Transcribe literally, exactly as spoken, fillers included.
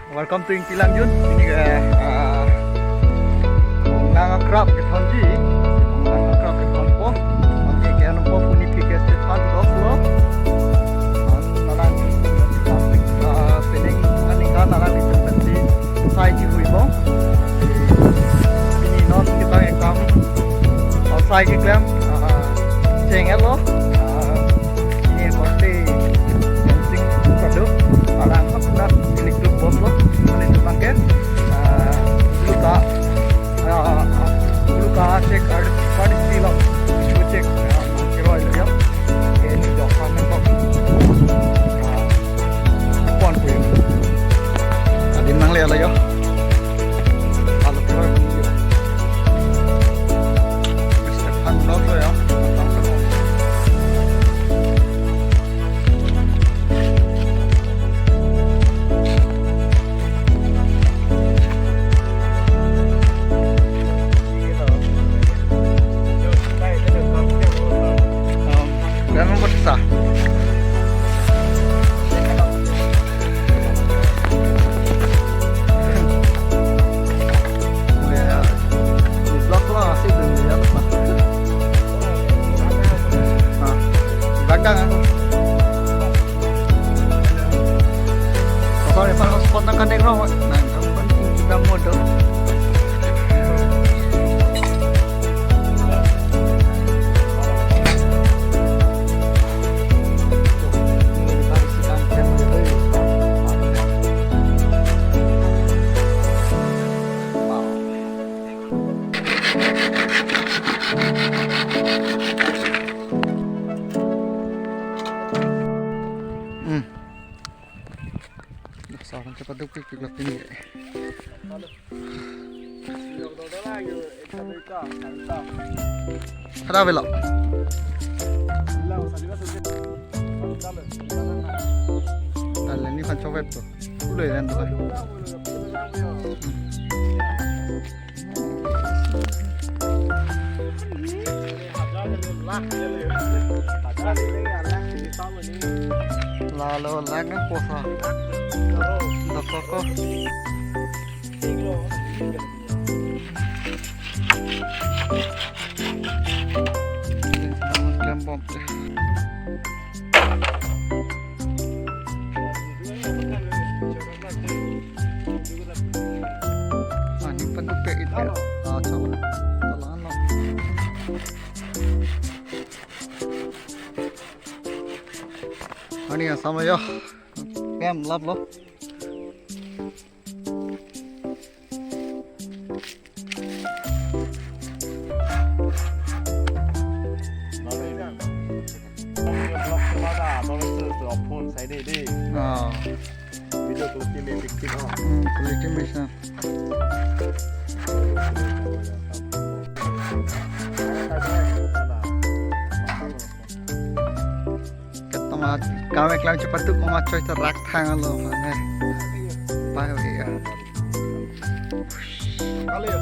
Welcome to Ingtilang Jun. Pini ke, ah, Monglang akrap kethonji. Monglang akrap kethonpo. Anke ke-enpo puni P K Stephan Doklo. An alang, ah, pining aningkan alang di pensi sai ji huipo. Pini non kita ekam, ah, sai keklem, ah, cheng-etlo. Ah, ini pasti sing sadu alang hap na ilik duk bomlo, mane tu pakai, ah, luka, ah, luka cek ada, ada silo, cek, ah, kiro itu ya. Ini jok kan kok. Ah, pon kuy. Adim nangle ala yo. Kalau kiro itu. Stephan Doklo ya. Memang bersah. Belakang, anu. Sorry, Pak, spot na connect wrong. Nah, kamu kan kita modal. Hmm. Dah, saran cepat duk, kikik lap ini. Ada belok. Ada ini kan cowet tuh. Udah ya, tuh. Lalo lang ang pusa. Dokoko. Klem bom. Ani pen duk pe it. Ah, chalo. Chalo, ano. Ani asam ya. Klem laplo. Phone sai de de. Ah. Video quality me picture ho. Hmm, quality me sa. Ketama kami kelam cepat tu mama choi terak thang lo, eh. Pai, oh iya. Kali ya?